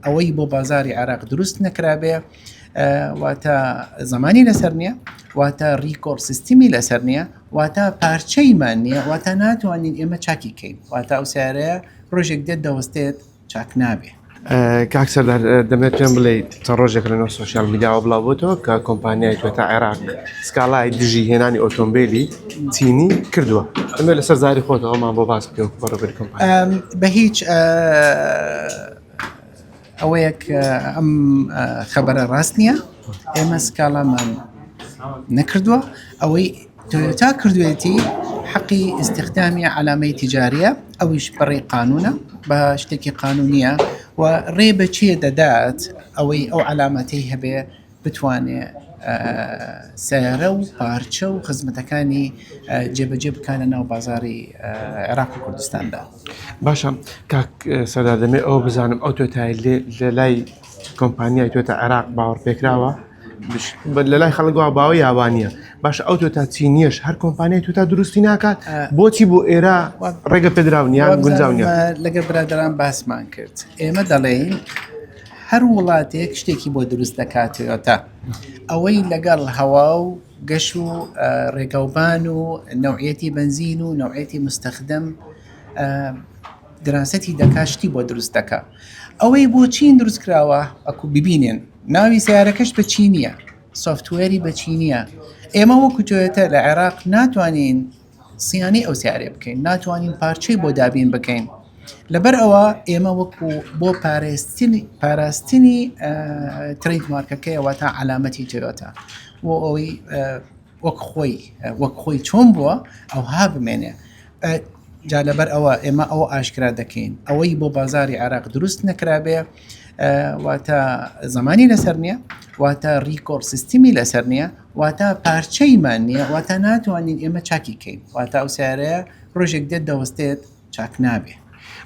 ئەوەی بۆ بازاری عێراق دروست نەکرابێ واتە زمانی لەسەر نییە واتە recall system ی لەسەر نییە واتە پارچەیمان نییە واتە ناتوانین ئێمە چاکی کەین واتە ئەو سیارەیە ڕۆژێک دێت دەوەستێت چاک نابێ. کاک سەردار دەمێت پێم بڵێیت چەند ڕۆژێک لەناو سۆشیال میدیاوە بڵاو بۆتەوە کە کۆمپانیای تۆیۆتا عێراق سکاڵای دژی هێنانی ئۆتۆمبیلی چینی کردووە دەمێت لەسەر زاری خۆتەوەمان بۆ باس بکەوە بەڕێوەبەری کۆمپانیا. بە هیچ ئەوەیەک ئەم خەبەرە ڕاست نییە ئێمە سکاڵامان نەکردووە ئەوەی تۆیۆتا کردوێتی حەقی ئیستیخدامی عەلامەی تیجاریە ئەویش بەڕێی قانونە بە شتێکی قانونیە و ڕێ بە چێ دەدات ئەوەی ئەو عەلامەتەی هەبێ بتوانێ سەیارە و پارچە و خزمەتەکانی جێبەجێ بکانە ناو بازاری عێراق و کوردستاندا. باشە کاک سەردار دەمێ ئەوە بزانم ئەو تۆتای لە لای کۆمپانیای تۆتا عێراق باوەڕ پێکراوە لە لای خەڵک وا باوە یاوانە باشە ئەو تۆتا چینیەش هەر کۆمپانیای تۆتا دروستی ناکات بۆچی بۆ ئێرە ڕێگە پێدراو نییە گونجاو نییە لەگە برادران باسمان کرد ئێمە دەڵێین هەر وڵاتێک شتێکی بۆ دروست دەکات تۆیۆتا ئەوەی لەگەڵ هەوا و گەش و ڕێگەوبان و نەوعەتی بنزین و نەوعەتی مستەخدم دراسەتی دەکات شتی بۆ دروست دەکات ئەوەی بۆ چین دروست کراوە ئەکو ببینێن ناوی سیارەکەش بە چینیە software ی بە چینیە ئێمە وەکو تۆیۆتا لە عێراق ناتوانین سیانەی ئەو سیارێ بکەین ناتوانین پارچەی بۆ دابین بکەین لەبەر ئەوە ئێمە وەکو بۆ پارێستنی پاراستنی trade mark ەکەی واتە عەلامەتی تۆیۆتا بۆ ئەوەی وەک خۆی وەک خۆی چۆن بووە ئەوها بمێنێ جا لەبەر ئەوە ئێمە ئەوە ئاشکرا دەکەین ئەوەی بۆ بازاری عێراق دروست نەکرابێ واتە زمانی لەسەر نییە واتە recall system ی لەسەر نییە واتە پارچەیمان نییە واتە ناتوانین ئێمە چاکی کەین واتە ئەو سیارەیە ڕۆژێک دێت دەوەستێت چاک نابێ.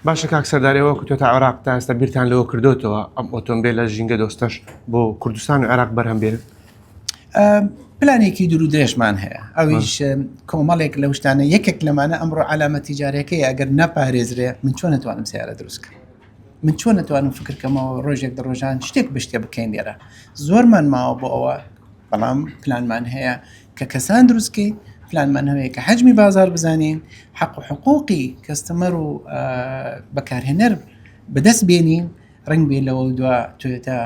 باشە کاک سەردار ئێوە وەکو تۆتا عێراق تا ئێستا بیرتان لەوە کردۆتەوە ئەم ئۆتۆمبێلە ژینگە دۆستەش بۆ کوردستان و عێراق بەرهەم بێنن؟ پلانێکی دوور و درێژمان هەیە ئەویش کۆمەڵێک لەو شتانە یەکێک لەمانە ئەمڕۆ عەلامە تیجارەکەی ئەگەر نەپارێزرێ من چۆن نەتوانم سیارە دروست کەم من چۆن نەتوانم فکرکەمەوە ڕۆژێک دە ڕۆژان شتێک بشتێ بکەین لێرە زۆرمان ماوە بۆ ئەوە بەڵام پلانمان هەیە کە کەسان دروستکەین پلانمان هەیە کە حەجمی بازار بزانین حەق و حقوقی customer و بەکارهێنەر بەدەست بێنین ڕنگ بێ لەوە دوا تۆیۆتا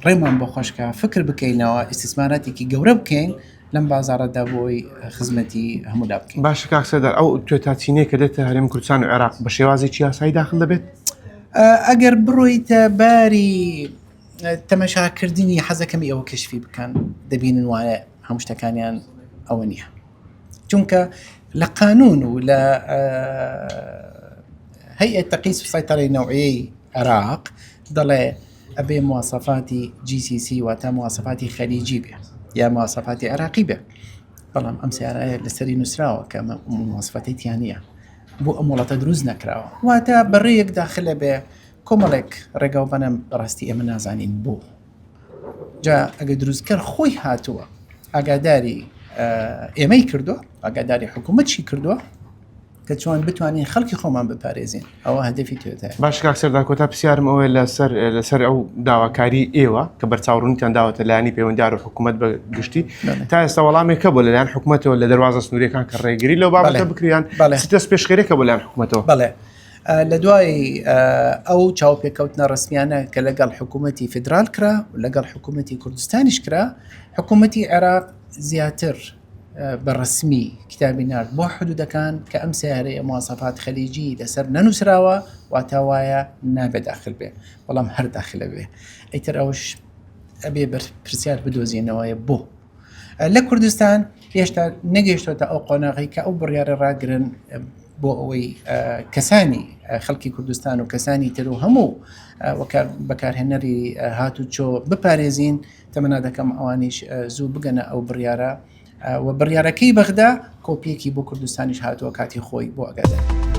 ڕێمان بۆ خۆشکە فکر بکەینەوە ئیسیسماراتێکی گەورە بکەین لەم بازارەدا بۆی خزمەتی هەموولا بکەین باشە کاک سەردار ئەو تۆیۆتا چینەیە کە دێتە هەرێم کوردستان و عێراق بە شێوازێکی یاسایی داخل دەبێت ئەگەر بڕۆیتە باری تەمەشاکردنی حەزەکەم ئێوە کەشفی بکەن دەبینن وایە هەموو شتەکانیان ئەوە نییە چونکە لە قانون و لە هەیئە تەقیس و سەیتەرەی نەوعیەی عێراق دەڵێ ئەبێ مواسەفاتی GCC واتە مواسەفاتی خەلیجی بێ یا مواسەفاتی عێراقی بێ بەڵام ئەم سیارایە لەسەری نووسراوە کە مواسەفاتی تیانە بۆ ئەم وڵاتە دروست نەکراوە واتە بەڕێیەک داخلە بێ کۆمەڵێک ڕێگاو بەنەم بەڕاستی ئێمە نازانین بۆ جا ئەگە دروستکەر خۆی هاتووە ئاگاداری ئێمەی کردووە ئاگاداری حکوومەتشی کردووە کە چۆن بتوانین خەڵکی خۆمان بپارێزین ئەوە هەدەفی تۆیۆتایە. باش کاک سەردار کۆتا پرسیارم ئەوەیە لەسەر لەسەر ئەو داواکاری ئێوە کە بەرچاوڕوونیتان داوەتە لایەنی پەیوەنددار و حکوومەت بە گشتی تا ئێستا وەڵامێک هەبوو لەلایەن حکوومەتەوە لە دەروازە سنووریەکان کە ڕێگری لەو بابەتە بکریان چ دەستپێشخەریەکە بۆ لایەن حکوومەتەوە؟ بەڵێ لە دوای ئەو چاوپێکەوتنە ڕسمیانە کە لەگەڵ حکوومەتی فیدرال کرا و لەگەڵ حکوومەتی کوردستانیش کرا حکوومەتی عێراق زیاتر بە ڕسمی کتابی نارد بۆ حدودەکان کە ئەم سیارەیە مواسەفات خەلیجی لەسەر نەنووسراوە واتە وایە نابێ داخل بێ بەڵام هەر داخلە بێ ئیتر ئەوش ئەبێ پرسیار بدۆزینەوەیە بۆ لە کوردستان هێشتا نەگەیشتۆتە ئەو قۆناغی کە ئەو بڕیارە ڕاگرن بۆ ئەوەی کەسانی خەڵکی کوردستان و کەسانی تر و هەموو بەکارهێنەری هاتوچۆ بپارێزین تەمەنا دەکەم ئەوانیش زوو بگەنە ئەو بڕیارە و بڕیارەکەی بەغدا کۆپیەکی بۆ کوردستانیش هاتووە کاتی خۆی بۆ ئەگەدە.